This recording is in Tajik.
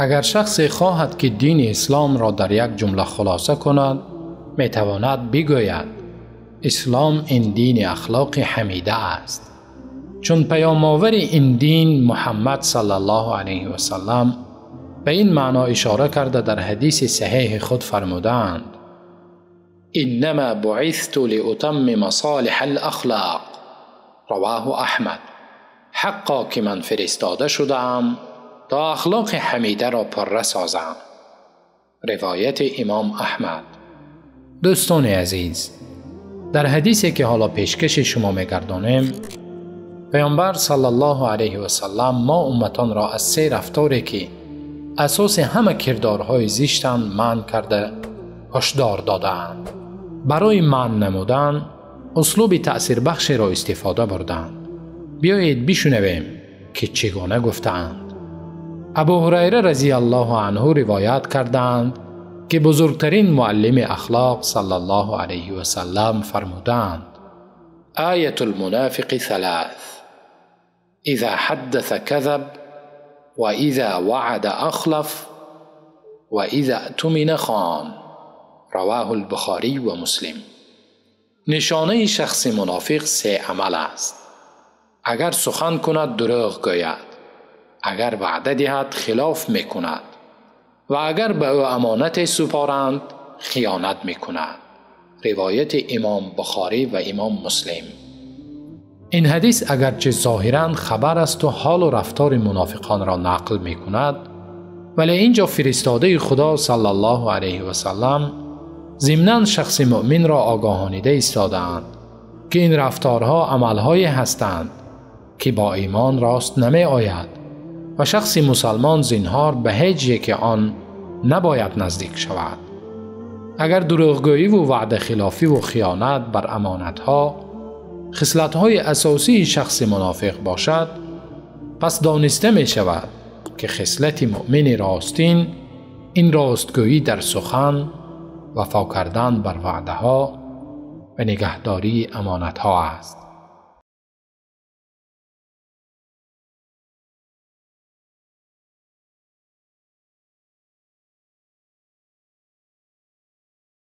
Агар шахсе хоҳад ки дини ислом ро дар як ҷумла хулоса кунад, метавонад бигӯяд: ислом ин дини ахлоқи ҳамида аст. Чун паёмовари ин дин Муҳаммад саллаллоҳу алайҳи васаллам ба ин маъно ишора карда дар ҳадиси саҳеҳи худ фармудаанд: иннамо буъисту лиутаммима солиҳал ахлоқ. Равоҳу Аҳмад. Ҳаққо ки ман фиристода шудаам то ахлоқи ҳамидаро пурра созам. Ривояти имом Аҳмад. Дӯстони азиз, дар ҳадисе ки ҳоло пешкаши шумо мегардонем, паёмбар саллаллоҳу алайҳи васаллам мо умматонро аз се рафторе ки асоси ҳама кирдорҳои зиштанд манъ карда ҳушдор додаанд. Барои манъ намудан услуби таъсирбахшеро истифода бурданд. Биёед бишунавем ки чӣ гуна гуфтаанд. Абу Ҳурайра разияллоҳу анҳу ривоят кардаанд ки бузургтарин муаллими ахлоқ саллаллоҳу алайҳи васаллам фармудаанд: оятул мунофиқи салос, изо ҳаддаса казаб, ва изо ваъада ахлаф, ва изо ӯтумина хон. Равоҳул Бухорӣ ва Муслим. Нишонаи шахси мунофиқ се амал аст. Агар сухан кунад дурӯғ гӯяд, агар ваъда диҳад хилоф мекунад ва агар ба ӯ амонате супоранд хиёнат мекунад. Ривояти имом Бухорӣ ва имом Муслим. Ин ҳадис агарчи зоҳиран хабар аст ва ҳолу рафтори мунофиқонро нақл мекунад, вале инҷо фиристодаи Худо саллаллоҳу алайҳи васаллам зимнан шахси муъминро огоҳонида истодаанд ки ин рафторҳо амалҳое ҳастанд ки бо имон рост намеояд ва шахси мусалмон зинҳор ба ҳеҷ яке он набояд наздик шавад. Агар дурӯғгӯиву ваъдахилофиву хиёнат бар амонатҳо хислатҳои асосии шахси мунофиқ бошад, пас дониста мешавад ки хислати муъмини ростин ин ростгӯӣ дар сухан, вафо кардан бар ваъдаҳо ва нигаҳдории амонатҳо аст.